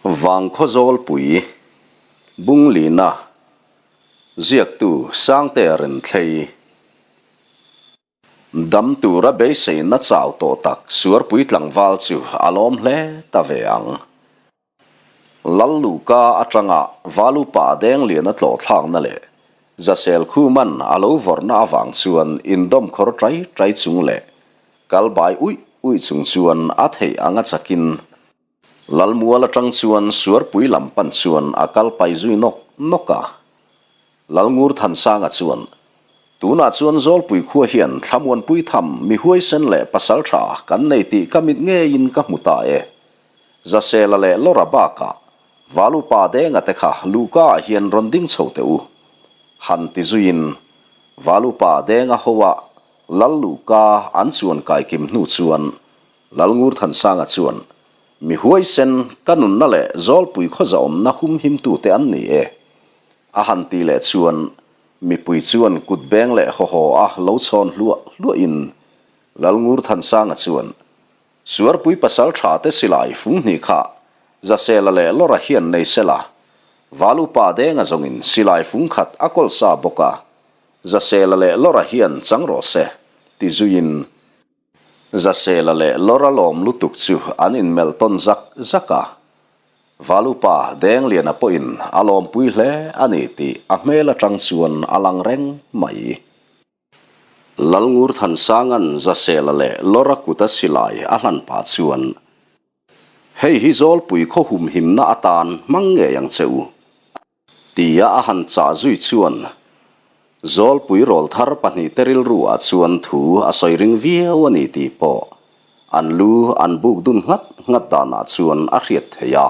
Vangkhaw Zawlpui, Bunglina, Ziaktu Sangtea Renthlei. Dam tura beiseina chau tawh tak Suarpui tlangval chu a lawm hle ta ve ang. Lal Luka atanga Valupa Dengliana tlawh thlakna leh Zasel Khuman a lo vawrhna avang chuan indawm khawr ṭai ṭai chung leh kal bai uih uih chung chuan a theih anga chakin Lalmual atang chuan Suarpui lam pan chuan a kal pai zui nawk nawk a. Lalngur Thansanga chuan, Tunah chuan Zawlpui khua hian thlamuanpui tham mi huaisen leh pasal tha kan nei tih ka mit ngeiin ka hmu ta e. Zasela leh Lawra bakah Valupa Denga te kha luhka ah hian rawn ding chho teh u. Han ti zuiin Valupa Denga hoa Lal luhka an chuan kaikim hnu chuan Lalngur Thansanga chuan, Mi huaisen, ka nunna leh Zawlpui khawzawmna humhimtute an ni e. A han ti leh chuan, mipui chuan kut beng leh haw haw a lo chhawn hluah hluahin Lalngur Thansanga chuan, Suarpui pasal tha te silai fung hnih kha Zasela leh Lawra hian nei sela, Valupa Denga zawngin silai fung khat a kawl sa bawk a, Zasela leh Lawra hian chang rawh se, ti zuiin, Zasela leh Lawra lawm lutuk chu an inmelh tawn zak zak a. Valupa Dengliana pawhin a lawmpui hle a ni tih a hmel atang chuan a lang reng mai. Lalngur Thansanga'n Zasela leh Lawra kuta silai a hlan pah chuan, Hei hi Zawlpui khaw humhimna atan hmang ngei ang che u. Tia a han chah zui chuan Zawlpui rawlthar pahnihte rilruah chuan thu a sawi ring viau a ni tih pawh an lu an buk dun nghat nghat danah chuan a hriat theih a.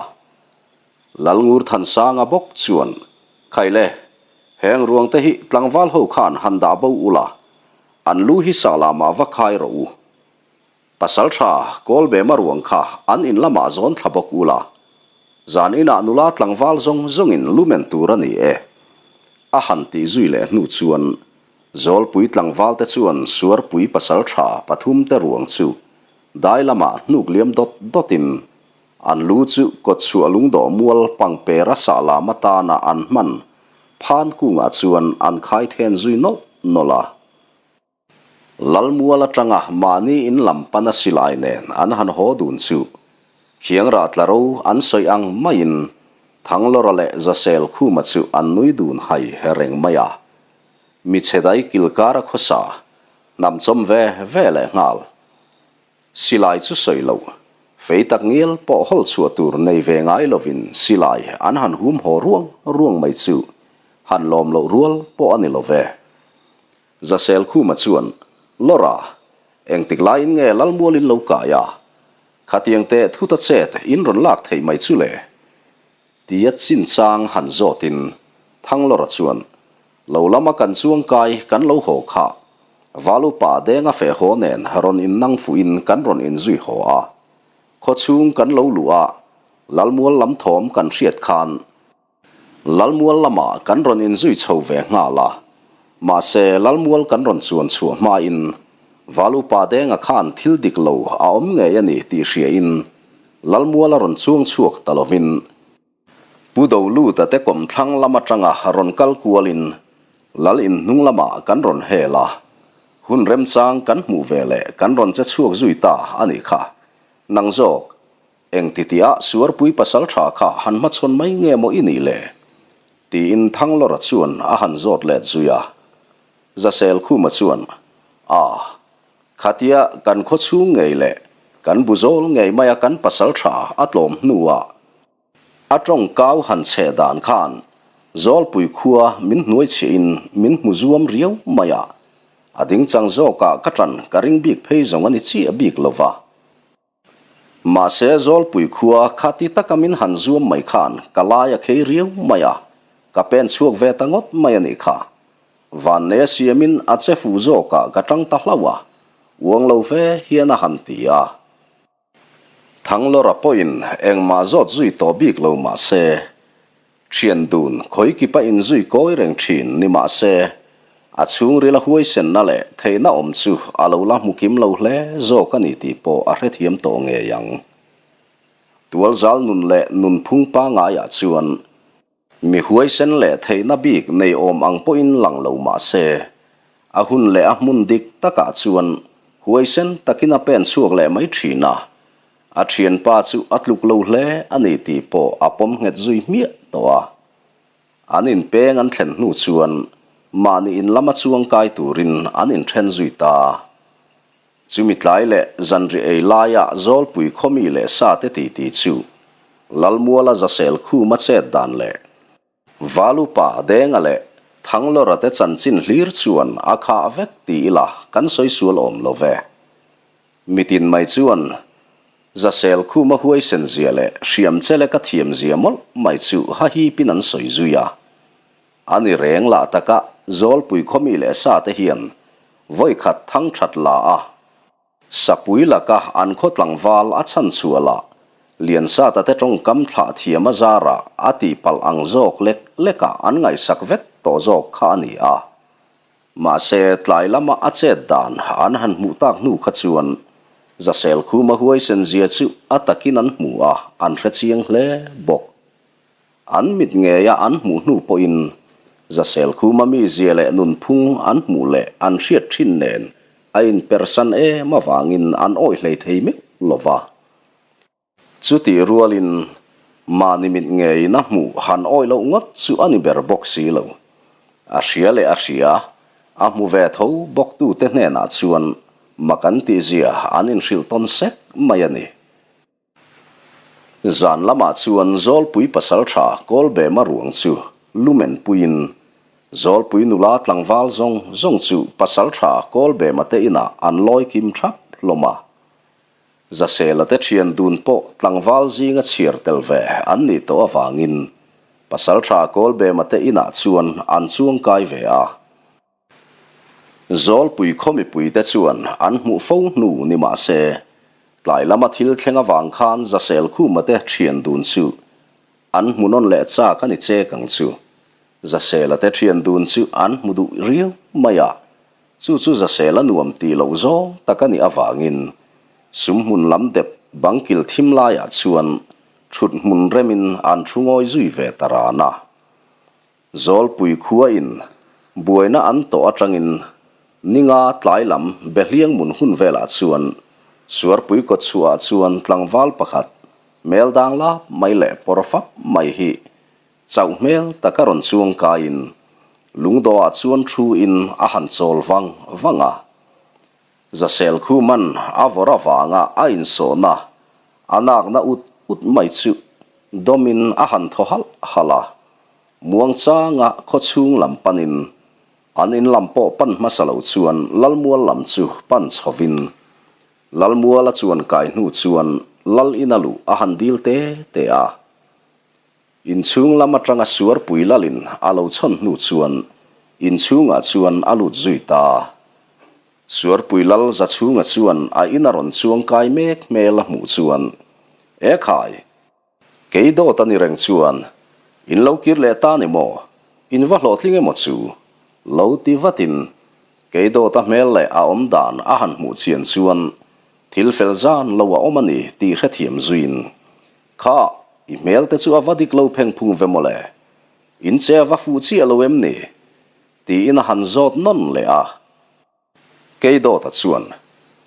Lalngur Thansanga bawk chuan, Khaile, heng ruangte hi tlangval ho khan han dah bo ula, an lu hi sahlamah va khai rawh u. Pasalṭha Kawlbema ruang kha an in lamah zawn thla bawk ula, zan inah nula tlangval zawng zawngin lumen tur a ni e. A han tih zui leh hnu chuan Zawlpui tlangvalte chuan Suarpui pasalṭha pathumte ruang chu dai lamah hnuk liam dawt dawtin an lu chu kawtchhuah lungdawh mual pangpera sah lam atana an hman phan kungah chuan an khai then zui nawlh nawlh a. Lalmual atanga mahni in lam pana silai nen an han haw dun chu Khiangrah tla ro an sawi ang maiin Thanglawra leh Zasel Khuma chu an nui dun hai he reng mai a. Mi chhe dai kilkara khawsa hnam chawm ve ve leh nghal. Silai chu sawi loh, fei tak ngial pawh hawl chhuah tur nei ve ngai lovin silai an han hum haw ruang ruang mai chu han lawm loh rual pawh a ni lo ve. Zasel Khuma chuan, Lawra, engtik laiin nge Lalmual in lo kai a? Khatiang teh thuta chet in rawn lak theih mai chu le? Tia chinchang han zawtin Thanglawra chuan, Lo lama kan chuang kai kan lo haw kha. Valupa Denga feh haw nen rawn innang fuhin kan rawn inzui haw a. Khawchhung kan lo luh a, Lalmual lam thawm kan hriat khan, Lalmual lamah kan rawn inzui chho ve nghal a, mahse Lalmual kan rawn chuan chhuah hmain Valupa Denga khan thil dik lo a awm ngei a ni tih hriain Lalmual a rawn chuang chhuak ta lovin Pu Doluta te kawmthlang lam atanga rawn kal kualin Lal in hnung lamah kan rawn hel a, hun remchang kan hmuh veleh kan rawn che chhuak zui ta a nih kha. Nang zawk, Engtitiah Suarpui pasal tha kha han hmachhawn mai nge maw i nih le? tiin Thanglawra chuan a han zawt let zui a. Zasel Khuma chuan, A, khatia kan khaw chhung ngei leh kan bu zawl ngei maia kan pasal tha a tlawm hnuah a tawng kau han cheh dan khan Zawlpui khua min hnuai chhiahin min hmu zuam riau mai a, a dingchang zawkah ka ṭan ka ring bik phei zawng a ni chiah bik lova. Mahse, Zawlpui khua kha ti taka min han zuam mai khan ka lai a khei riau mai a, ka pen chhuak ve ta ngawt mai a nih kha. Vannei a siamin a che fuh zawkah ka tang ta hlauh a, uang lo fe hian a han ti a. Thanglawra pawhin engmah zawt zui tawh bik lo mahse, Thian dun khawi kipa inzui kawi reng thin ni mah se, a chhungril a huaisenna leh theihna awm chu a lo la hmu kim lo hle zawk a ni tih pawh a hrethiam tawh ngei ang. Tualzal nun leh nunphung pangaiah chuan mi huaisen leh theihna bik nei awm ang pawhin lang lo mah se, a hun leh a hmun dik takah chuan huaisen takin a pen chhuak leh mai thin a, a thianpa chu a tluk lo hle a ni tih pawh a pawm nghet zui hmiah tawh a. An inpeng an thlen hnu chuan mahni in lama chuang kai turin an inthen zui ta. Chumi tlai leh zanri ei laia Zawlpui khawmi leh sate titi chu Lalmuala Zasel Khuma chet dan leh Valupa Denga leh Thanglawra te chanchin hlir chuan a khah vek ti ila kan sawi sual awm lo ve. Mitin mai chuan Zasel Khuma huaisen zia leh hriam chele ka thiam zia mawlh mai chu hahipin an sawi zui a. A ni reng lah taka Zawlpui khawmi leh sa te hian vawi khat thang that la a, Sapui laka an khaw tlangval a chhan chhuah lah Liansata te tawngkam thlah thiam a zarah a tih palh ang zawk lek lekah an ngaihsak vek tawh zawk kha a ni a. Mahse tlai lama a chet dan an han hmuh tak hnu kha chuan Zasel Khuma huaisen zia chu a takin an hmu a, an hre chiang hle bawk. An mit ngeia an hmuh hnu pawhin Zasel Khuma mizia leh nunphung an hmuh leh an hriat thin nen a inpersan em avangin an awih hlei thei meuh lo va. Chutih rualin mahni mit ngeiin a hmuh han awih loh ngawt chu a ni ber bawk si lo. A hria leh a hria, a hmu ve tho bawktute hnenah chuan mak an tihzia an inhrilh tawn sek mai a ni. Zan lamah chuan Zawlpui pasaltha Kawlbema ruang chu lumen puiin Zawlpui nula tlangval zawng zawng chu pasaltha Kawlbema te inah an lawi kim thap hlawm a. Zasela te thian dun pawh tlangval zinga chhiar tel ve an nih tawh avangin pasaltha Kawlbema te inah chuan an chuang kai ve a. Zawlpui khaw mipuite chuan an hmuh fo hnu ni mah se, tlai lama thil thleng avang khan Zasel Khuma te thian dun chu an hmu nawn leh chak a ni chek ang chu. Zasela te thian dun chu an hmu duh riau mai a, chu chu Zasela nuam tih loh zawng tak a nih avangin sumhmun lam dep bangkil thim laiah chuan thut hmun remin an thu ngawi zui ve ta ran a. Zawlpui khuain buaina an tawh atangin ninga tlai lam Behliang mun hun velah chuan Suarpui kawtchhuahah chuan tlangval pakhat hmel dang lap mai leh pawr fap mai hi chauh hmel taka rawn chuang kaiin lungdawhah chuan thu in a han chawl vang vang a. Zasel Khuman a vawrh avanga a insawhna a nakna ut ut mai chu dawmin a han thaw halh halh a. Muangchanga khawchhung lam panin an in lam pawh pan hmasa lo chuan Lalmual lam chu pan chhovin Lalmuala chuan kai hnu chuan Lal ina luh a han dil te te a. Inchhung lam atanga Suarpui Lalin a lo chhawn hnu chuan inchhungah chuan a lut zui ta. Suarpui Lal Zachhunga chuan a ina rawn chuang kai mek hmel a hmuh chuan, Ekhai! Kei dawt a ni reng chuan, In lo kir leh ta ni maw? In va hlawhtling emaw chu? Lo ti vatin, kei dawt a hmel leh a awm dan a han hmuh chian chuan thil fel zan lo a awm a ni tih hrethiam zuiin, Kha, i hmel te chu a va dik lo pheng phung ve maw le? In che a va fuh chiah lo em ni? Tiin a han zawt nawn leh a. Keidawta chuan,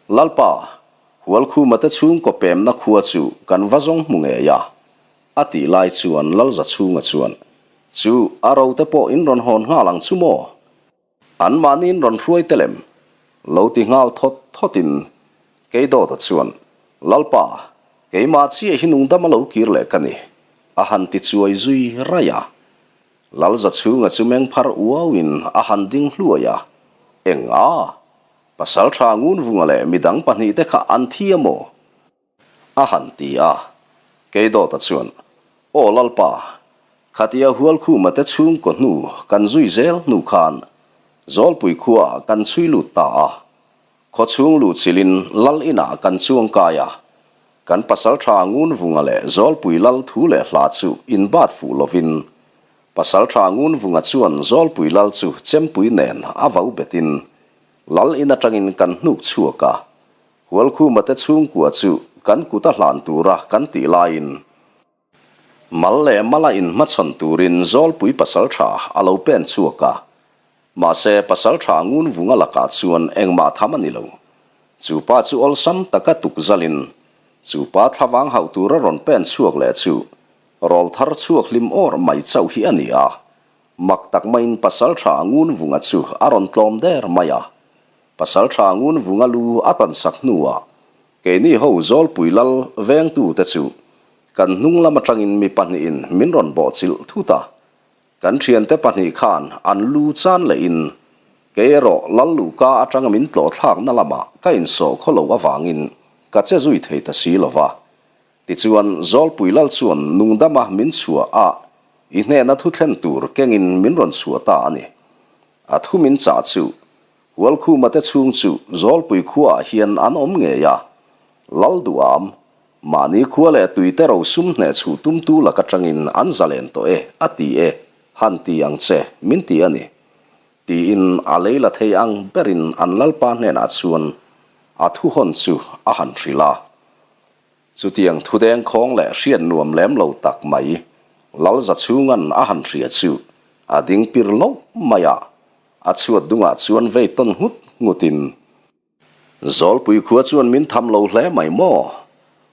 Lalpa, Hualkhuma te chhungkaw pemna khua chu kan va zawng hmu ngei a, a tih lai chuan Lalzachhunga chuan, Chu, a ro te pawh in rawn hawn nghal ang chu maw? Anmahni in rawn hruai te lem? Lo ti nghal thawt thawtin Keidawta chuan, Lalpa, keimah chiah hi nungdama lo kir leh ka ni, a han ti chuai zui raih a. Lalza chhunga chu meng phar uauin a han ding hluai a, Eng a? Pasal tha Ngunvunga leh midang pahnihte kha an thi a maw? A han ti a. Keidawta chuan, Aw Lalpa, khatia Hualkhuma te chhungkaw hnu kan zui zel hnu khan Zawlpui khuaah kan chhui lut ta a, Khawchhung luhchilhin Lal inah kan chuang kai a, kan pasaltha Ngunvunga leh Zawlpui Lal thu leh hla chu inbat fuh lovin, pasaltha Ngunvunga chuan Zawlpui Lal chu chempui nen a vau betin Lal in atangin kan hnuk chhuak a, Hualkhuma te chhungkua chu kan kuta hlan tura kan tih laiin mal leh mala inhmachhawn turin Zawlpui pasalṭha a lo pen chhuak a. Mahse, pasalṭha ngun vunga lakah chuan engmah tham a ni lo. Chu pa chu awlsam taka tuk zalin chu pa thlavang hauh tura rawn pen chhuak leh chu rawlthar chhuak hlim awr mai chauh hi a ni a. Mak tak maiin pasalṭha ngun vunga chu a rawn tlawm der mai a. Pasalṭha ngun vunga lu a tansak hnuah keini ho Zawlpui lal vengtute chu kan hnung lam aṭangin mi pahnihin min rawn bawhchilh thut a. Kan thiante pahnih khan an lu chan lehin kei erawh lal luhka atanga min tlawh thlakna lamah ka insawh khaw lo avangin ka che zui thei ta si lo va. Tichuan Zawlpui lal chuan nungdama min chhuah a, i hnena thu thlen tur kengin min rawn chhuah ta a ni. A thu min chah chu Hualkhuma te chhung chu Zawlpui khuaah hian an awm ngei a, Lal duham, mahni khua leh tuite ro sum hneh chhuh tumtu lak atangin an zalen tawh e, a ti e, han ti ang che, min ti a ni. Tiin a lei la thei ang berin an Lalpa hnenah chuan a thu hawn chu a han hrilh a. Chutiang thudeng khawng leh hriat nuam lem lo tak mai Lalza chhunga'n a han hria chu a ding pir loh mai a, a chhuat dungah chuan vei tawn nghut nghutin, Zawlpui khua chuan min tham lo hle mai maw?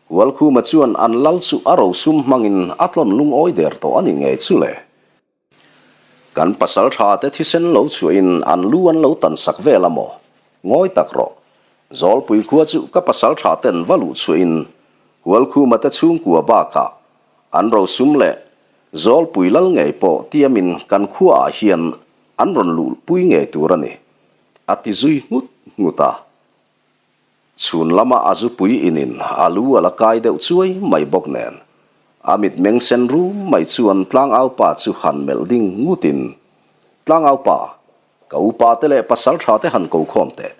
Hualkhuma chuan an lal chu a rosum hmangin a tlawn lungawi der tawh a ni ngei chu le. Kan pasal tha te thisen lo chhuahin an lu an lo tan sak vel a maw? Ngawi tak rawh. Zawlpui khua chu ka pasal tha ten va luh chhuahin Hualkhuma te chhungkua bakah an rosum leh Zawlpui lal ngei pawh tiamin kan khuaah hian an rawn luhpui ngei tur a ni, a ti zui nghut nghut a. Chhun lama a zupui inin a lu a la kai deuh chuai mai bawk nen, a mitmeng sen rum mai chuan tlangaupa chu han melh ding ngutin, Tlangaupa, ka upa te leh pasal tha te han ko khawm teh.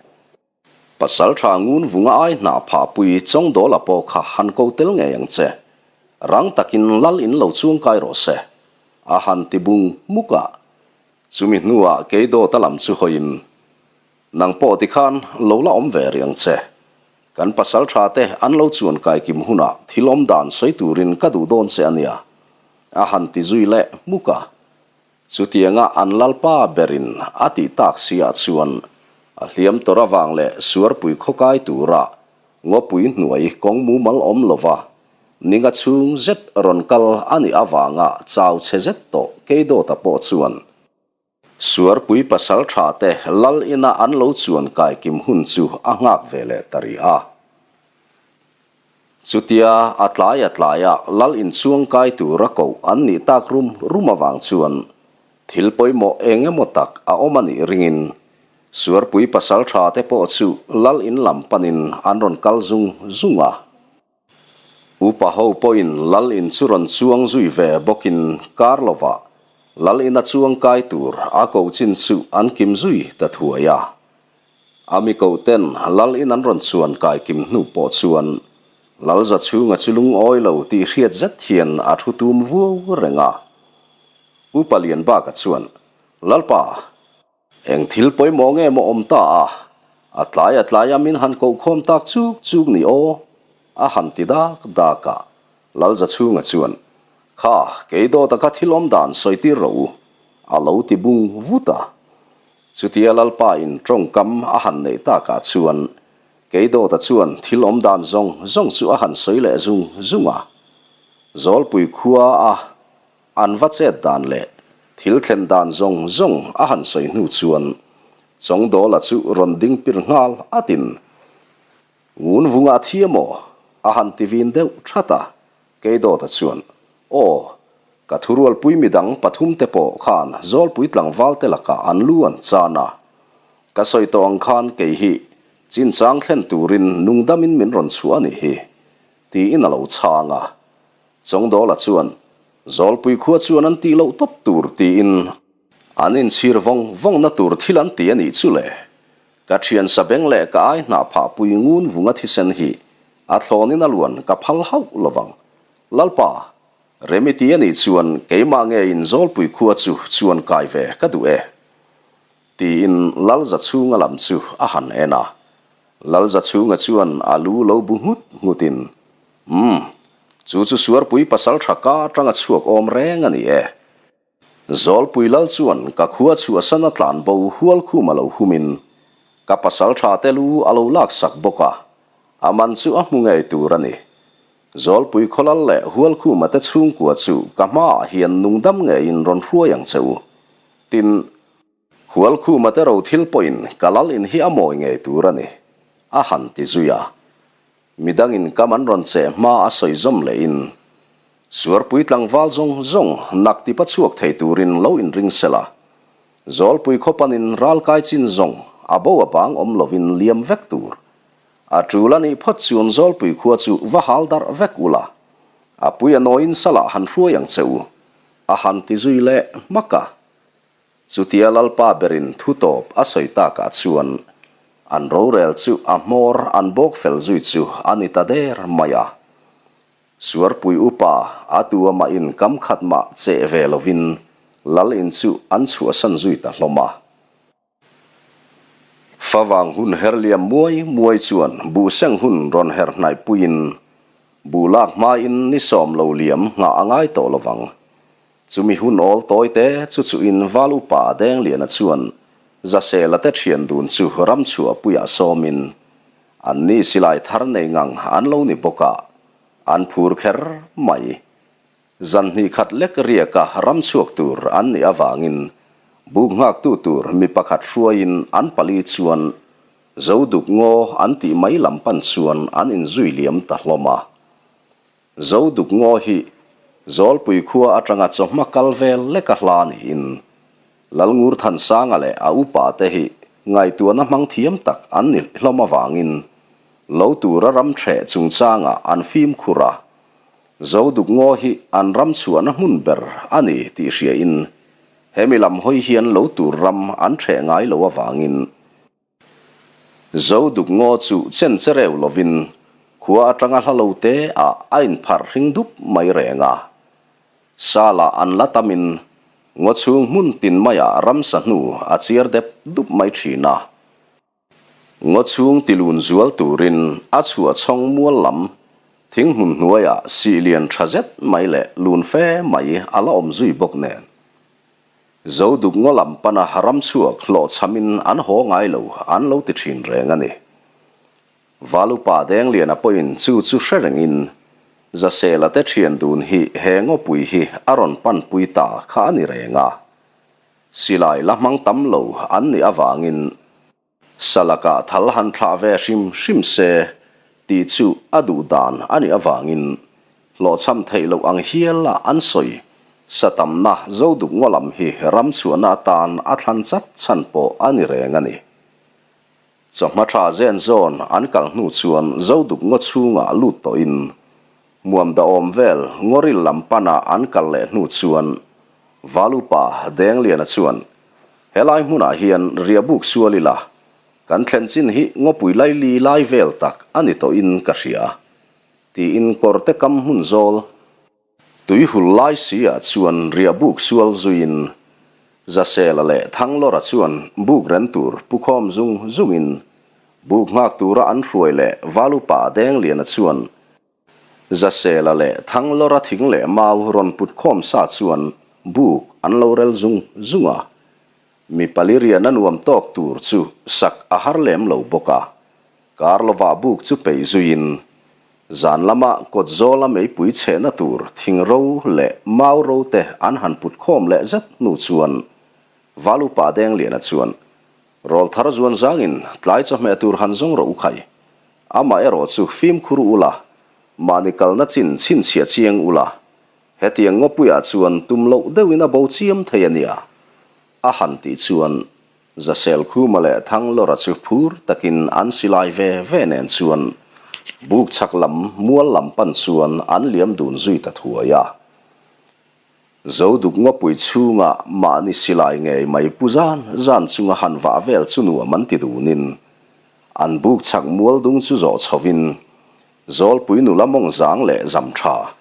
Pasal tha ngun vunga ai hnah phah pui Chawngdawla pawh kha han ko tel ngei ang che. Rang takin lal in lo chuang kai rawh se, a han ti bung hmuk a. Chumi hnuah Keidawta lam chu hawiin, Nang pawh tikhan lo la awm ve rih ang che. Kan pasal tha te an lo chuan kai kim hunah thil awm dan sawi turin ka duh dawn che a nia, a han ti zui leh hmuk a. Chutianga an lalpa berin a tih tak siah chuan a hliam tawr avang leh suarpui khawkai tura ngawpui hnuai kawng mumal awm lova ninga chhung zet rawn kal a nih avanga chau chhe zet tawh Keidawta pawh chuan Suarpui pasal tha te lal ina an lo chuan kai kim hun chu a nghak ve leh ta rih a. Chutia a tlai a tlaia lal inchuang kai tura koh an nih tak rum rum avang chuan thil pawimawh eng emaw tak a awm a nih ringin Suarpui pasal tha te pawh chu lal in lam panin an rawn kal zung zung a. Upa ho pawhin lal in chu rawn chuang zui ve bawkin kar lovah lal ina chuang kai tur a ko chin chu an kim zui ta thuai a. A mi ko ten lal in an rawn chuan kai kim hnu pawh chuan lal za chhunga chu lungawi lo tih hriat zet hian a thu tum vuau reng a. Upa Lianbaka chuan, Lalpa! Eng thil pawimawh nge maw awm ta a? A tlai a tlai a min han koh khawm tak chuk chuk ni aw? A han ti dak dak a. Lalza chhunga chuan, Kha, kei dawta kha thil awm dan sawi tir rawh u, a lo ti bung vut a. Chutia Lalpa in tawngkam a han neih takah chuan kei dawta chuan thil awm dan zawng zawng chu a han sawi leh zung zung a. Zawlpui khua a An va chet dan leh thil thlen dan zawng zawng a han sawi hnu chuan Chawngdawla chu rawn ding pir nghal atin Ngun vunga a thi emaw? a han ti vin deuh that a, Keidawta chuan Aw, ka thurualpui midang pathumte pawh khan Zawlpui tlangvalte lakah an lu an chan a, ka sawi tawh ang khan kei hi chinchang thlen turin nungdamin min rawn chhuah a nih hi, tiin a lo chhang a. Chawngdawla chuan, Zawlpui khua chuan an tih loh tawp tur tiin an inchhir vawng vawngna tur thil an ti a nih chu le. Ka thian sabeng leh ka ai hnah phah pui ngun vunga thisen hi a thlawnin a luan ka phal hauh lovang. Lalpa, rem i ti a nih chuan keimah ngeiin Zawlpui khua chu chuan kai ve ka duh e. Tiin Lalza chhunga lam chu a han en a. Lalza chhunga chuan a lu lo bu nghut nghutin. Umm, chu chu Suarpui pasalṭha ka aṭanga chhuak awm reng a ni e. Zawlpui lal chuan ka khua chhuahsan a tlan bo hual khum a lo humin ka pasalṭha te lu a lo laksak bawk a, a man chu a hmu ngei tur a ni. Zawlpui khawlal leh Hualkhuma te chhungkua chu ka hmaah hian nungdam ngeiin rawn hruai ang che u. Tin, Hualkhuma te ro thil pawhin ka lal in hi a mawi ngei tur a ni, a han ti zui a. Midangin kam an rawn cheh hma a sawi zawm lehin, Suarpui tlangval zawng zawng nak tipa chhuak thei turin lo inring sela, Zawlpui khawpanin ralkai chin zawng a bo a bang awm lovin liam vek tur. A tul a nih phawt chuan Zawlpui khua chu va hal darh vek ula, a pui a nawiin salah han hruai ang che u, a han ti zui leh hmak a. Chutia Lalpa berin thu tawp a sawi takah chuan an rorel chu a hmawr an bawk fel zui chu a ni ta der mai a. Suarpui upa a tu amahin kam khat mah cheh ve lovin Lal in chu an chhuahsan zui ta hlawm a. Favang hun her liam muai muai chuan buhseng hun rawn her hnaih puiin buh lak hmain ni sawm lo liam nghah a ngai tawh lovang. Chumi hun awl tawi te chu chuhin Val upa Dengliana chuan Zasela te thian dun chu ram chhuah puiah sawmin an ni silai thar nei ngang an lo ni bawk a, an phur kher mai. Zan hnih khat lek riaka ram chhuak tur an nih avangin buk nghaktu tur mi pakhat hruaiin an pali chuan Zoduk ngaw an tih mai lam pan chuan an inzui liam ta hlawm a. Zoduk ngaw hi Zawlpui khua atanga chawhma kal vel leka hla niin Lalngur Thansanga leh a upa te hi ngaihtuahna hmang thiam tak an ni hlawm avangin lo tura ram ṭheh chungchangah an fimkhur a. Zoduk ngaw hi an ram chhuahna hmun ber a ni tih hriain hemi lam hawi hian lo tur ram an ṭheh ngai lo avangin Zoduk ngaw chu chen che reu lovin khua atanga hla lo te ah a inpharh hring dup mai reng a. Sala an la tamin ngaw chhung hmun tin maiah ramsa hnu a chiar dep dup mai thin a. Ngaw chhung tilun zual turin a chhuah chhawng mual lam thing hmun hnuaiah sih lian tha zet mai leh lun fe mai a la awm zui bawk nen. Zoduk ngaw lam pana ram chhuak hlawhchhamin an haw ngai lo an lo ti thin reng a ni. Valupa Dengliana pawhin chu chu hre rengin Zasela te thian dun hi he ngawpui hi a rawn panpui ta kha a ni reng a. Silai la hmang tam lo an nih avangin Salakah thal han thlah ve hrim hrim se tih chu a duh dan a nih avangin hlawhchham theih loh ang hial a an sawi sa tamna Zoduk ngaw lam hi ram chhuahna atan a thlan chat chhan pawh a ni reng a ni. Chawhma tha zen zawn an kal hnu chuan Zoduk ngaw chhungah lut tawhin Muam dahawm vel ngawril lam pana an kal leh hnu chuan Valupa Dengliana chuan, Helai hmunah hian riahbuk sual ila, kan thlen chin hi ngawpui laili lai vel tak a ni tawhin ka hria, tiin kawrte kam hmun zawl tui hul lai si ah chuan riahbuk sual zuiin Zasela leh Thanglawra chuan buk ren tur pu khawm zung zungin buk nghak tura an hruai leh Valupa Dengliana chuan Zasela leh Thanglawra thing leh mau rawn put khawm sa chuan buk an lo rel zung zung a. Mi pali rian a nuam tawk tur chu sak a har lem lo bawk a. Kar lovah buk chu peih zuiin zan lama kawt zawla meipui chhehna tur thing ro leh mau ro te an han put khawm leh zet hnu chuan Valupa Dengliana chuan Rawlthar zuan zangin tlai chawhmeh tur han zawng rawh u khai. Amah erawh chu fimkhur u la, mahni kalna chin chhinchhiah chiang u la. Hetiang ngawpuiah chuan tum loh deuhin a bo chiam thei a nia. A han tih chuan Zasel Khuma leh Thanglawra chu phur takin an silai ve ve nen chuan buk chhak lam mual lam pan chuan an liam dun zui ta thuai a. Zoduk ngawpui chhunga mahni silai ngei mai pu zan zan chunga han vah vel chu nuam an ti dunin an buk chhak mual dung chu zawh chhovin Zawlpui nula mawng zang leh zam tha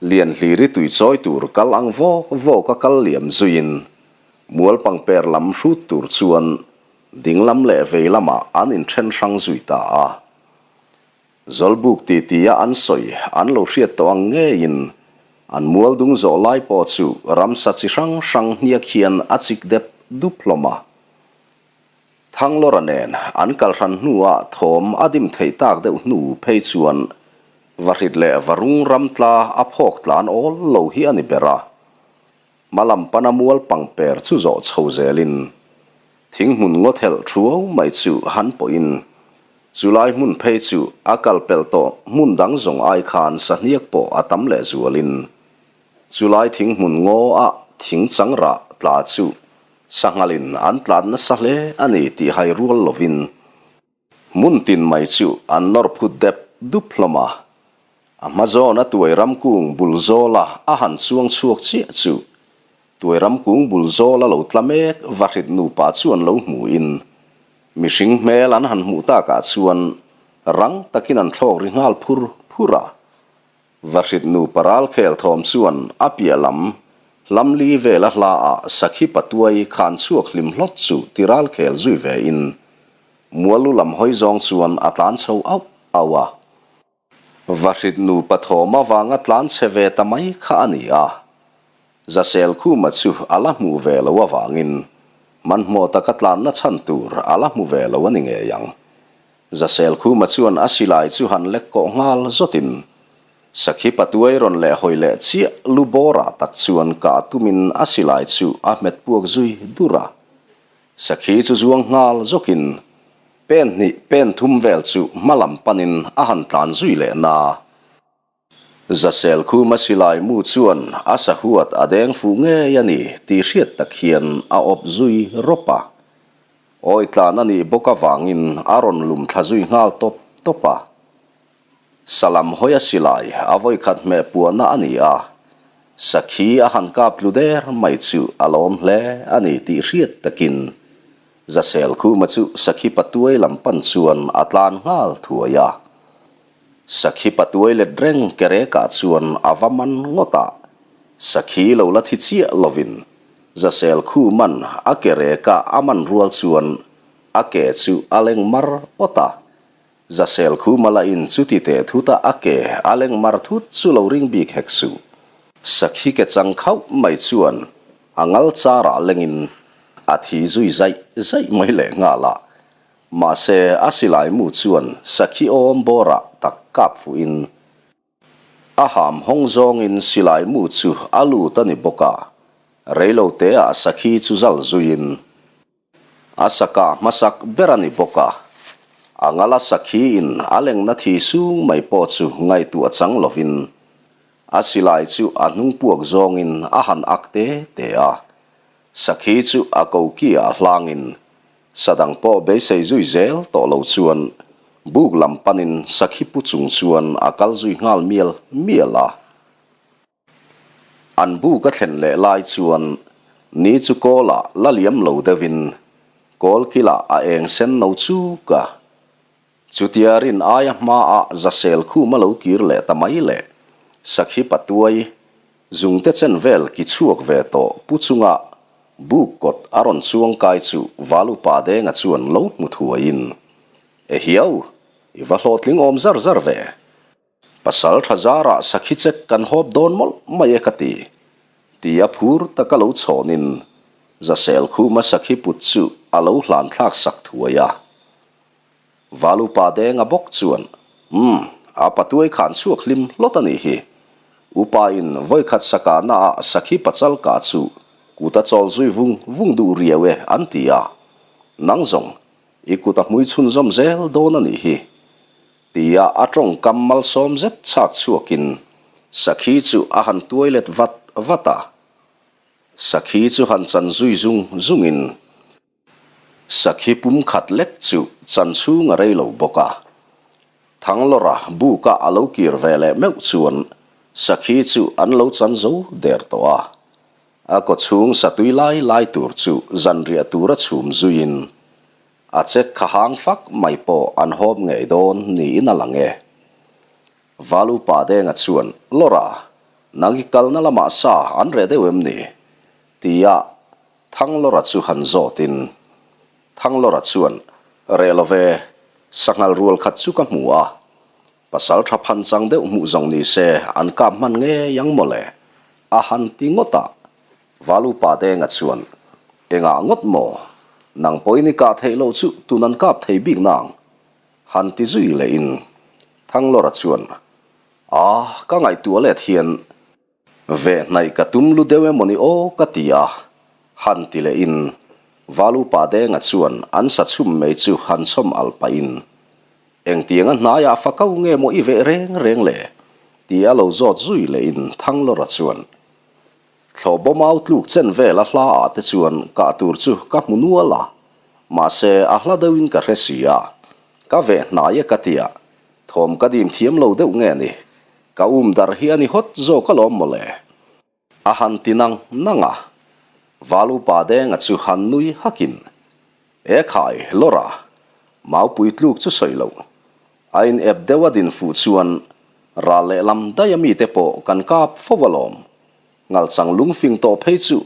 lian hliri tui chawi tur kal ang vawk vawk a kal liam zuiin mual pangper lam hrut tur chuan ding lam leh vei lamah an inthen hrang zui ta a. Zawlbuk titi a an sawi an lo hriat tawh ang ngeiin an mual dung zawh lai pawh chu ramsa chi hrang hrang hniak hian a chik dep dup hlawm a. Thanglawra nen an kal hran hnuah thawm a dim theih tak deuh hnu phei chuan Vahrit leh Varung ram tla a phawk tlan awl lo hi a ni ber a. Hma lam pana mual pangper chu zawh chho zelin thing hmun ngaw thelh thuau mai chu han pawhin chulai hmun phei chu a kal pelh tawh hmun dang zawng ai khan sahniak pawh a tam leh zualin chulai thing hmun ngaw a thing chang rah tla chu sanghalin an tlan nasa hle a ni tih hai rual lovin Hmun tin mai chu an nawr phut dep dup hlawm a, a hma zawn a tuai ram kung bul zawla a han chuang chhuak chiah chu tuai ram kung bul zawla lo tla mek vahrit nupa chuan lo hmuhin mihring hmel an han hmuh takah chuan rang takin an thlawk ri nghal phur phur a. Vahrit nupa ralkhel thawm chuan a piah lam hlam li vela hla ah sakhi patuai khan chhuak hlim hlawt chu ti ralkhel zui ve in Mualu lam hawi zawng chuan a tlan chho auh auh a. Vahrit nupa thawm avanga tlan chhe ve ta mai kha a ni a. Zasel Khuma chu a la hmuh ve lo avangin hmanhmawh taka tlanna chhan tur a la hmu ve lo a ni ngei ang. Zasel Khuma chuan a silai chu han lek kawh nghal zawtin Sakhi patuai rawn leh hawi leh chiah lu bawrah tak chuan kah tumin a silai chu a hmet puak zui dur a. Sakhi chu zuang nghal zawkin pen hnih pen thum vel chu hma lam panin a han tlan zui leh na. Zasel khuma silai mu chuan a sahuat a deng fuh ngei a ni tih hriat tak hian a awp zui rawp a. Awi tlan a nih bawk avangin a rawn lum thla zui nghal tawp tawp a. Salam hawia silai a vawikhat hmeh puahna a ni a, sakhi a han kap tlu der mai chu a lawm hle a ni tih hriat takin Zasel Khuma chu sakhi patuai lam pan chuan a tlan nghal thuai a. Sakhi patuai let reng kerekah chuan a va man ngawt a, sakhi lo la thi chiah lovin Zasel Khuman a kereka a man rual chuan a ke chu a leng mar awt a, Zasel khuma la in chuti teh thut a a ke a leng mar thut chu lo ring bik hek suh. Sakhi ke chang khauh mai chuan a ngal char ah leng in a thi zui zaih zaih mai leh nghal a. Mahse a silai mu chuan sakhi awm bawr ah tak kap fuh in a ham hawng zawng in silai mu chu a lut a ni bawk a. Reilo te ah sakhi chu zal zui in A saka hmasak ber a ni bawk a, a ngala sakhiin a lengna thi sung mai pawh chu ngaihtuah chang lovin a silai chu a hnung puak zawngin a han ak te te a. Sakhi chu a koki ah hlangin sadang pawh beisei zui zel tawh lo chuan buk lam panin sakhi pu chung chuan a kal zui nghal mial mial a. An bu ka thlen leh lai chuan ni chu kawlah la liam lo deuhin kawl kilah a eng sen no chuk a. Chutia rin aia hmaah zasel khum a lo kir leh ta mai le. Sakhi patuai, zungte chen vel ki chhuak ve tawh pu chunga buk kawt a rawn chuang kai chu Valupa Denga chuan lo hmu thuaiin, Ehiau, i va hlawhtling awm zar zar ve. Pasal tha zarah sakhi chek kan hawp dawn mawlh mai e ka ti, tia phur taka lo chhawnin Zasel khuma sakhi put chu a lo hlan thlak sak thuai a. Valupa Denga bawk chuan, Umm, a patuai khan chhuak hlim hlawt a nih hi. Upa in vawikhat sakahna ah sakhi pachal kah chu kut a chawl zui vung vung duh riau e an ti a. Nang zawng, i kut a hmui chhunzawm zel dawn a nih hi. Tia a tawngkam malsawm zet chhak chhuakin Sakhi chu a han tuai let vat vat a. Sakhi chu han chan zui zung zungin Sakhi pum khat lek chu chan chhung a rei lo bawk a. Thanglawra buka a lo kir ve leh meuh chuan Sakhi chu an lo chan zo der tawh a. A kawchhung satui lai lai tur chu zanriah tura chhum zuiin A chek kha hang fak mai pawh an hawp ngei dawn niin a lang e. Val upa Denga chuan, Lawra, nang i kalna lamah sa an reh deuh em ni? tia Thanglawra chu han zawtin. Thanglawra chuan, Reh lo ve, sanghal rual khat chu ka hmu a. Pasal tha phan chang deuh hmuh zawng ni se an kap hman ngei ang mawle, a han ti ngawt a. Valupa Denga chuan, Engah ngawt maw? Nang pawhin i kah theih loh chu tun an kap thei bik nang? Han ti zui lehin Thanglawra chuan, A, ka ngaihtuah let hian Ve hnaih ka tum lu deuh emawni aw ka ti a, han ti lehin Valupa Denga chuan an sa chhum mai chu han chhawm al pahin, Engtianga hnaiah fa kau nge maw i veh reng reng le? ti a lo zawt zui lehin Thanglawra chuan, Thlawh bawm au tluk chen vel a hla ah te chuan kah tur chu ka hmu nual a, mahse a hla deuhin ka hre si a, ka veh hnai e ka ti a, thawm ka dim thiam lo deuh nge ni? Ka um darh hi a ni hawt zawk alawm mawle. A han ti nang nang a, Val upa Denga chu han nui hakin, E khai, Lawra, maupui tluk chu sawi loh. A in ep deuh a din fuh chuan ral lehlam daih a mite pawh kan kap fo alawm. Ngalchang lungfing tawh phei chu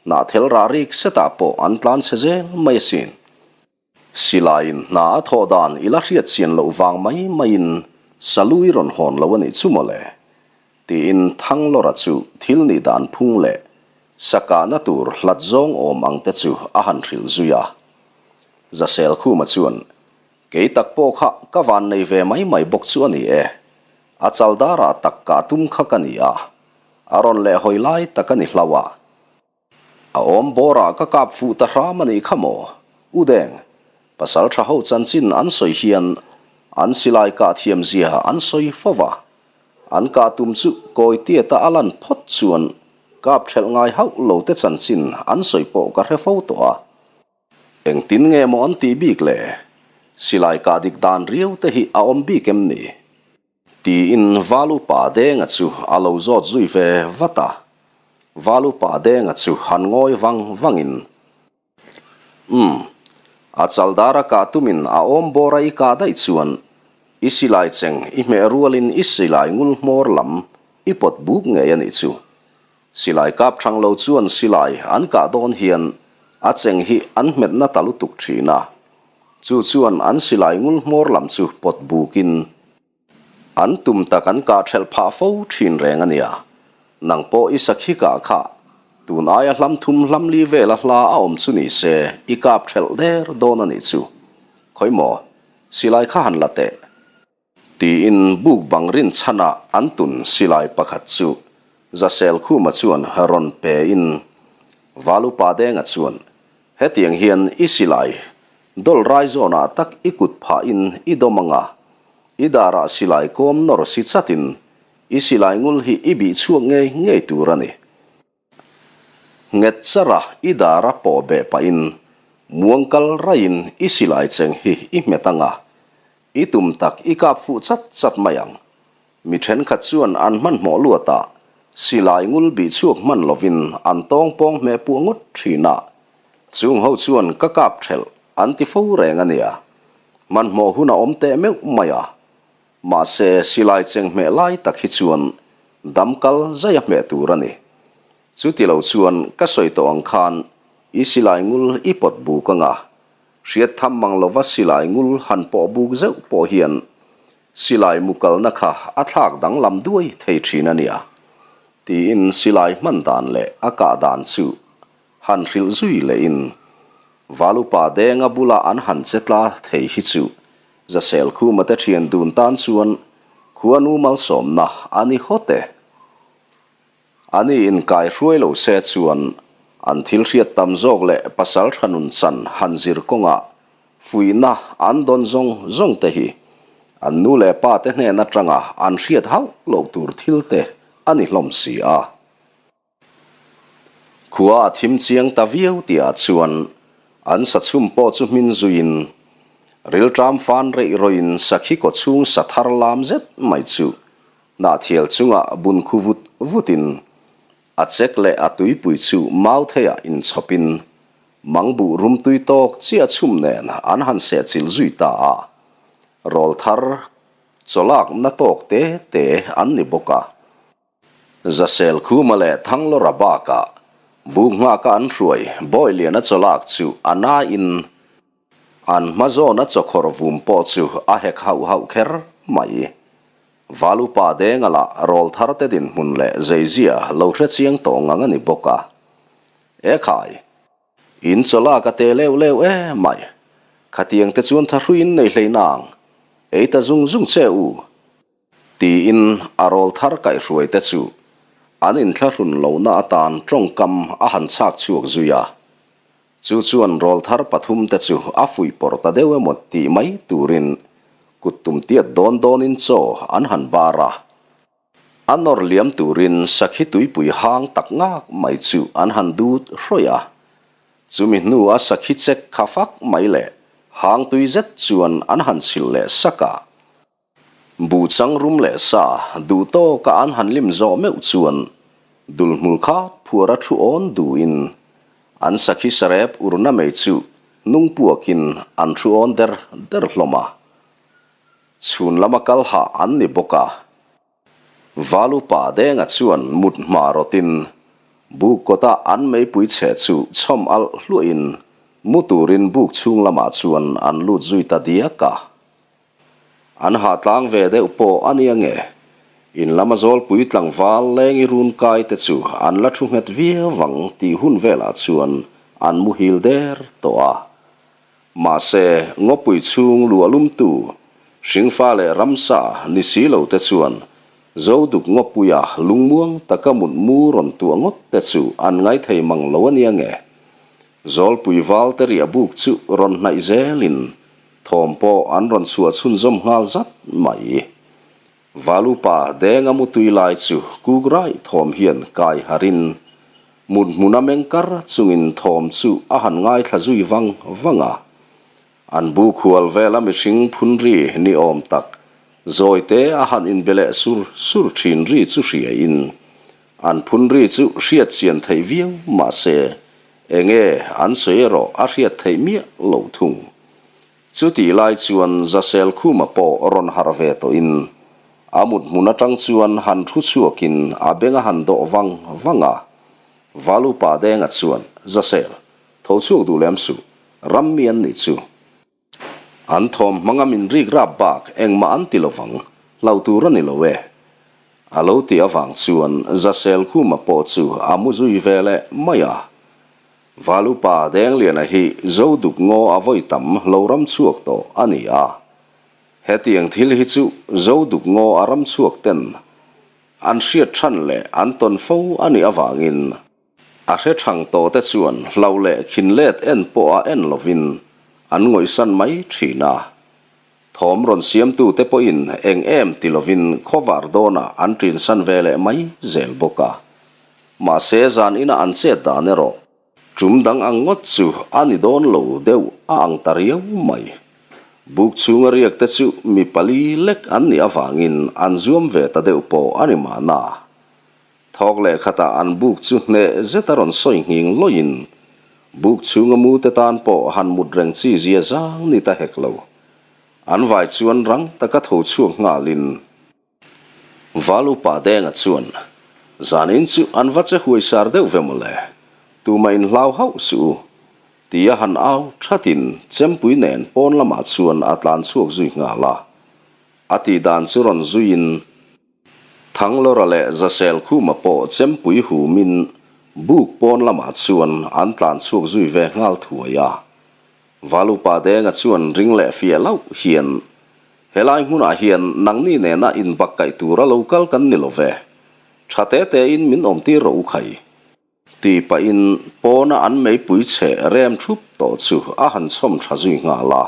hnahthel rah rik setah pawh an tlan chhe zel mai asin. Silaiin hna a thawh dan i la hriat chian loh vang mai maiin Salu i rawn hawn lo a nih chu mawle? tiin Thanglawra chu thil nih dan phung leh sa kahna tur hlat zawng awm ang te chu a han hrilh zui a. Zaselkhuma chuan, Kei tak pawh kha ka van nei ve mai mai bawk chu a ni e. A chal darah tak kah tum kha ka ni a, a rawn leh hawi lai tak a ni hlauh a. A awm bawrah ka kap fuh ta hram a nih kha maw? U Deng, pasal tha ho chanchin an sawi hian an silai kah thiam zia an sawi fo va. An kah tum chu kawi tiata a lan phawt chuan kap thelh ngai hauh lo te chanchin an sawi pawh ka hre fo tawh a. Engtin nge maw an tih bik le? Silai kah dik dan riau te hi a awm bik em ni? Tiin Val Upa Denga chu a lo zawt zui ve vat a. Val Upa Denga chu han ngawi vang vangin, Umm, a chaldar a kah tumin a awm bawr a i kah daih chuan i silai cheng i hmeh rualin i silai ngul hmawr lam i pawt buk ngei a nih chu. Silai kap thang lo chuan silai an kah dawn hian a cheng hi an hmetna ta lutuk thin a. Chu chuan an silai ngul hmawr lam chu pawt bukin an tum tak an kah thelh phah fo thin reng a nia. Nang pawh i sakhi kah kha tun aia hlam thum hlam li vela hla a awm chu ni se i kap thelh der dawn a nih chu. Khawi maw, silai kha han la teh. Tiin buk bang rinchhanah an tun silai pakhat chu Zaselkhuma chuan rawn pe in Valupa Denga chuan, Hetiang hian i silai dawl rai zawnah tak i kut phah in i dawm anga, i darah silai kawm nawr si chatin i silai ngul hi i bih chhuak ngei ngei tur a ni. Nghet chara i dara pawh beh pahin muang kal raiin i silai cheng hi i hmet anga, i tum tak i kap fuh chat chat mai ang. Mi thenkhat chuan an hmanhmawh luatah silai ngul bih chhuak hman lovin an tawng pawng hmeh puah ngawt thin a, chung ho chuan ka kap thelh an ti fo reng a nia. Hmanhmawh hun a awm teh meuh mai a, Mahse, silai cheng hmeh lai tak hi chuan dam kal zai a hmeh tur a ni. Chuti lo chuan ka sawi tawh ang khan i silai ngul i pawt buk anga, hriat tham mang lova silai ngul han pawh buk zeuh pawh hian silai mu kalna kha a thlak danglam duai thei thin a nia, tiin silai hman dan leh a kah dan chu han hrilh zui lehin Valupa Denga bula an han che tla thei hi chu Zaselkhuma te thian dun tan chuan khuanu malsawmna a ni hawt e. Ani inkai hruai lo se chuan an thil hriat tam zawk leh pasal tha nun chan han zir kawngah fuihna an dawn zawng zawng te hi an nu leh pa te hnen atanga an hriat hauh loh tur thil te a ni hlawm si a. Khua a thim chiang ta viau tihah chuan an sachhum pawh chu hmin zuiin rilṭam fan reih rawhin sakhi kaw chhung sa thar lam zet mai chu hnahthial chungah bun khu vut vutin a chek leh a tuipui chu mautheiah inchhawpin mangbuh rumtui tawk chiah chhum nen an han sehchilh zui ta a, rawlthar chawlakna tawk te te an ni bawk a. Zasel Khuma leh Thanglawra bakah buk nghaka an hruai Bawiliana chawlak chu a nain an hma zawna chawkhawr vum pawh chu a hek hauh hauh kher mai. Valupa Denga lah rawlthar te dinhmun leh zeizia lo hre chiang tawh ngang a ni bawk a. Ekhai! In chawla ka te leuh leuh e mai. Khatiang te chuan thahruiin nei hlei nang. Ei ta zung zung che u. Tiin a rawlthar kaihhruai te chu an inthlahrun lohna atan tawngkam a han chhak chhuak zui a. Chu chuan rawlthar pathum te chu a fuihpawrh ta deuh emaw tih mai turin kut tum tiat dawn dawnin chaw an han bar a. A nawr liam turin sakhi tuipui hang tak ngak mai chu an han dut hrawih a. Chumi hnu a sakhi chek kha fak mai leh hang tui zet chuan an han chhilh leh sak a. Buh chang rum leh sa duh tawka an han lim zawh meuh chuan dul hmul kha phuar a thu awn duhin an sakhi sarep urna mei chu hnung puakin an thu awn der der hlawm a. Chhun lama kal hah an ni bawk a. Valupa Denga chuan mut hma rawtin buk kawta an meipui chhe chu chhawm alh hluahin mu turin buk chhung lamah chuan an lut zui ta diak a. An hah tlang ve deuh pawh a nia nge? In lama zawlpui tlangval leng i run kai te chu an la thu nghet viau vang tih hun velah chuan an muhil der tawh a. Mahse, ngawpui chhung luah lumtu, hringfa leh ramsa ni si lo te chuan Zoduk ngawpuia lungmuang taka mutmu rawn tuah ngawt te chu an ngaithei mang lo a nia nge? Zawlpui val te riah buk chu rawn hnaih zelin Thawm pawh an rawn chhuah chhunzawm nghal zat mai. Valupa Denga mutui lai chu kuk raih thawm hian kai harin mut hmuna meng kar chungin thawm chu a han ngaithla zui vang vang a. An bu khual vela mihring phun ri ni awm tak zawite a han inbe leh sur sur thin ri chu hriain an phun ri chu hriat chian theih viau mahse enge an sawi erawh a hriat theih miah lo thung. Chutih lai chuan Zasel Khuma pawh rawn harh ve tawhin a mut hmun atang chuan han thu chhuakin a beng a han dawh vang vang a. Valupa Denga chuan, Zasel, tho chhuak duh lem suh, ram mi an nih chu. An thawm hmanga min rik rap bak engmah an ti lovang, hlauh tur a ni lo e. A lo tih avang chuan Zasel Khuma pawh chu a mu zui ve leh mai a. Valupa Dengliana hi Zoduk ngaw a vawi tam lo ram chhuak tawh a ni a. Hetiang thil hi chu Zoduk ngaw a ram chhuak ten an hriat than leh an tawn fo a nih avangin a hre thang tawh te chuan hlo leh khin let en pawh a en lovin an ngawihsan mai thin a. Thawm rawn siamtute pawhin eng em ti lovin khawvar dawnah an ṭinsan ve leh mai zel bawk a. Mahse zan ina an chet dan erawh ṭum dang ang ngawt chu a ni dawn lo deuh a ang ta riau mai. Buk chhunga riak te chu mi pali lek an nih avangin an zuam ve ta deuh pawh a ni mahna. Thawk leh khatah an buk chu hneh zet a rawn sawi nghing lawiin buk chhunga mu te tan pawh han mut reng chi zia zang ni ta hek lo. An vai chuan rang taka tho chhuak nghalin Val upa Denga chuan, Zanin chu an va che huaisar deuh ve mawle, tumah in hlau hauh suh u, tia han au thatin chempui nen pawn lamah chuan a tlan chhuak zui nghal a. A tih dan chu rawn zuiin Thanglawra leh Zasel Khuma pawh chempui humin buk pawn lamah chuan an tlan chhuak zui ve nghal thuai a. Valupa Denga chuan ring leh fiah loh hian, Helai hmunah hian nangni nena inbakkaih tura lo kal kan ni lo ve. Tha te tein min awmtir rawh u khai. Tih pahin pawna an meipui chhe rem thup tawh chu a han chhawm tha zui nghal a.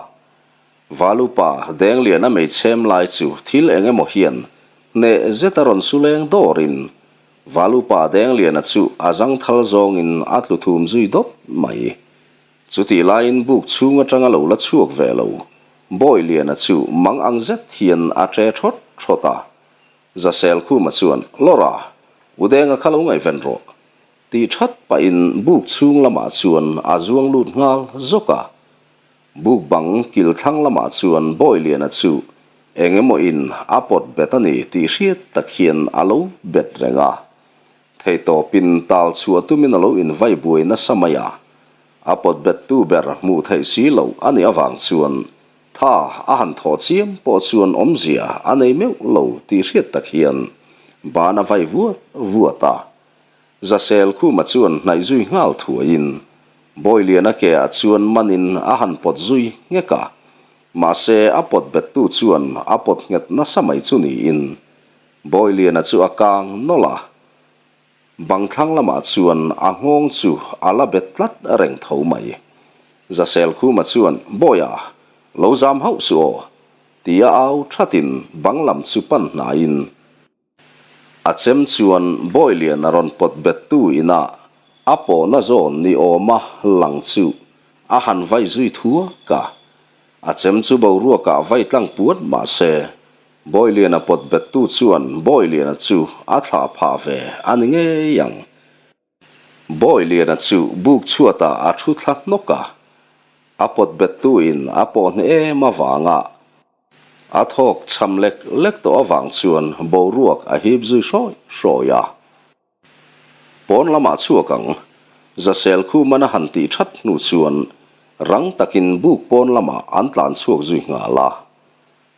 Valupa Dengliana mei chhem lai chu thil eng emaw hian hneh zet a rawn su leng dawrin Valupa Dengliana chu a zangthal zawngin a tlu thum zui dawt mai. Chutih laiin buk chhung atanga lo la chhuak ve lo Bawihliana chu mang ang zet hian a ṭe thawt thawt a. Zasel Khuma chuan, Laura, u Denga kha lo ngaihven rawh, tih that pahin buk chhung lamah chuan a zuang lut nghal zawk a. Buk bang kil thlang lamah chuan Bawiliana chu eng emaw in a pawt bet a ni tih hriat tak hian a lo bet reng a. Theihtawpin tal chhuah tumin a lo invai buai nasa mai a. A pawt bettu ber hmuh theih si loh a nih avang chuan. Tha a han thawh chiam pawh chuan awmzia a nei meuh lo tih hriat tak hian ban a vai vuat vuat a. Zasel Khuma chuan hnaih zui nghal thuaiin Bawiliana ke ah chuan manin a han pawt zui nghek a. Mahse a pawt bettu chuan a pawt nghet nasa mai chu niin Bawiliana chu a kang nawlh a. Bang thlang lamah chuan a nghawng chu a la bet tlat reng tho mai. Zasel Khuma chuan, Bawiha, lo zam hauh suh aw, tia au thatin bang lam chu pan hnaiin a chem chuan Bawiliana rawn pawt bettu inah a pawhna zawn ni awma lang chu a han vai zui thuak a. A chem chu boruakah vai tlang puat mah se, Bawiliana pawt bettu chuan Bawiliana chu a thlah phah ve a ni ngei ang. Bawiliana chu buk chhuatah a thu thla hnawk a, a pawt bettu in a pawh hneh em avanga a thawk cham lek lek tawh avang chuan boruak a hip zui hrawi hrawi a. Pawn lamah chhuak ang, Zasel Khumana han tih that hnu chuan rang takin buk pawn lamah an tlan chhuak zui nghal a.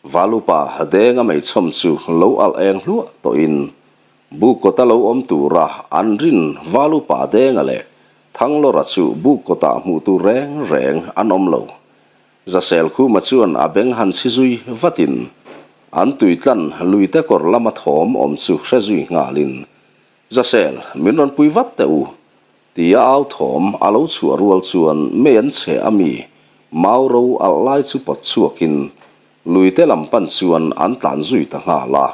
Valupa Denga meichhawm chu lo alh eng hluah tawhin buk kawta lo awm tura an rin Valupa Denga leh Thanglawra chu buk kawtah hmuh tur reng reng an awm lo. Zasel Khuma chuan a beng han chhi zui vatin an tuitlan luite kawr lama thawm awm chu hre zui nghalin, Zasel, min rawn pui vat teh u, Tia au thawm a lo chhuah rual chuan mei an chhe a mi mau ro alh lai chu pawt chhuakin luite lam pan chuan an tlan zui ta nghal a.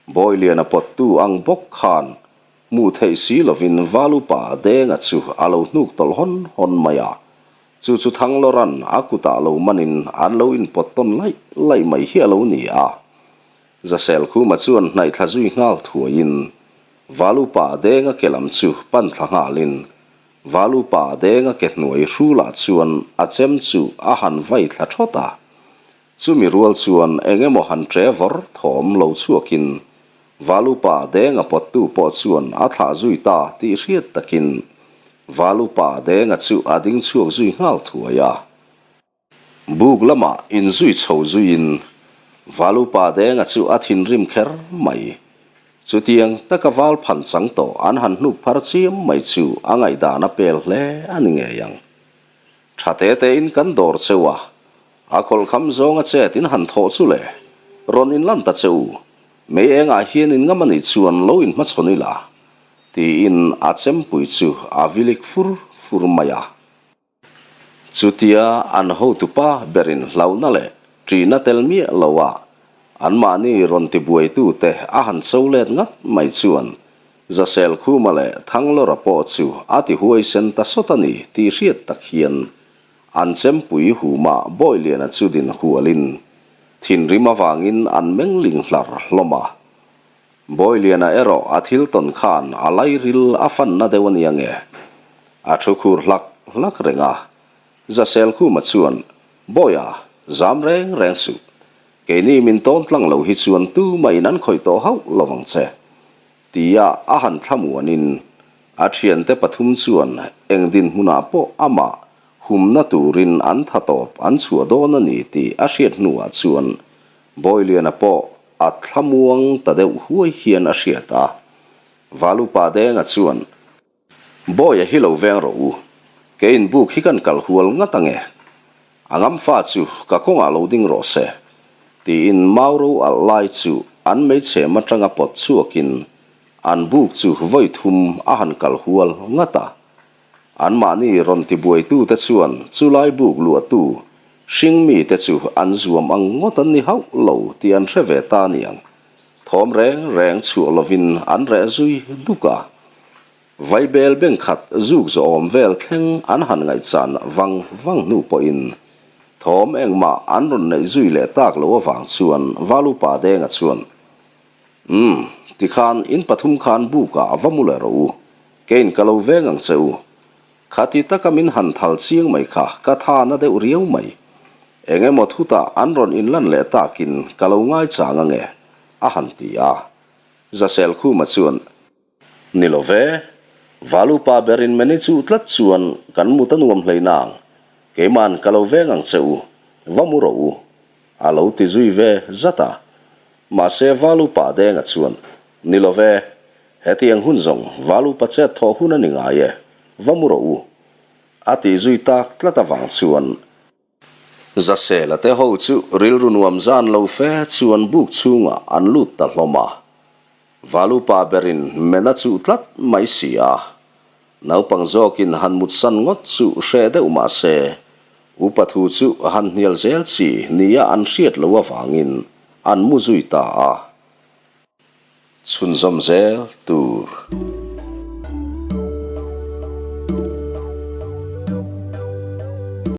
Bawiliana pawttu ang bawk khan hmuh theih si lovin Valupa Denga chu a lo hnuk tawlh hawn hawn mai a, chu chu Thanglawran a kutah lo manin an lo inpawt tawn laih laih mai hi a lo ni a. Zaselkhuma chuan hnaih thla zui nghal thuaiin Valupa Denga ke lam chu pan thla nghalin Valupa Denga ke hnuai hrulah chuan a chem chu a han vai thla thawt a. Chumi rual chuan eng emaw han ṭe vawr thawm lo chhuakin Valupa Denga pawttu pawh chuan a thlah zui ta tih hriat takin Valupa Denga chu a ding chhuak zui nghal thuai a. Buk lamah inzui chho zuiin Valupa Denga chu a thinrim kher mai. Chutiang taka val phan chang tawh an han hnuk phar chiam mai chu a ngaihdan a pel hle a ni ngei ang. Tha te tein kan dawr cheu a, a khawlhkham zawnga chet in han thawh chu le, rawn inlan ta che u, mei engah hian in ngam a nih chuan lo inhmachhawn ila, tiin a chempui chu a vilik fur fur mai a. Chutia an hotupa berin hlauhna leh ṭihna tel miah loa anmahni rawn tibuaitute a han cho let ngat mai chuan Zasel Khuma leh Thanglawra pawh chu a ti huaisen ta sawt a ni tih hriat tak hian an chempui huma Bawiliana chu din hualin thinrim avangin an mengling hlar hlawm a. Bawiliana erawh a thil tawn khan a lairil a fanna deuh a nia nge? A thu khur hlak hlak reng a. Zaselkhuma chuan, Bawia, zam reng reng suh. Keini min tawn tlang lo hi chuan tumah in an khawih tawh hauh lo vang che. Tia a han thlamuanin a thiante pathum chuan eng dinhmunah pawh amah humna turin an tha tawp an chhuah dawn a ni tih a hriat hnuah chuan Bawiliana pawh A thlamuang ta deuh huai hian a hriat a. Valupa Denga chuan, Bawia hi lo veng rawh u, keiin buk hi kan kal hual ngat ange. A ngamfa chu ka kawngah lo ding rawh se, tiin Mauro alh lai chu an meichhem atanga pawt chhuakin an buk chu vawi thum a han kal hual ngat a. Anmahni rawn tibuaitute chuan chulai buk luahtu hring mite chu an zuam ang ngawt an ni hauh lo tih an hre ve ta niang. Thawm reng reng chhuah lovin an reh zui duk a. Vaibel bengkhat zuk zawhawm vel thleng an han ngaihchan vang vang hnu pawhin thawm engmah an rawn neih zui leh tak lo avang chuan Valupa Denga chuan, Umm, tikhan in pathum khan bukah va mu leh rawh u, keiin ka lo veng ang che u. Khati taka min han thal chiang mai kha ka tha na deuh riau mai. Eng emaw thutah an rawn inlan leh takin ka lo ngaichang ange, a han ti a. Zaselkhuma chuan. Ni lo ve, Valupa berin meni chuh tlat chuan kan mut a nuam hlei nang. Keiman ka lo veng ang che u. Va mu rawh u, a lo ti zui ve zat a. Mahse Valupa Denga chuan, Ni lo ve, hetiang hun zawng Valupa chet thawh hun a ni ngai e, va mu rawh u, a tih zui tak tlat avang chuan, Zasela te ho chu rilru nuam zan lo fe chuan buk chhungah an lut ta hlawm a. Valupa berin men a chuh tlat mai si a. Naupang zawkin han mutsan ngawt chu hreh deuh mah se, upa thu chu han hnial zel chi nia an hriat loh avangin an mu zui ta a. Chhunzawm zel tur.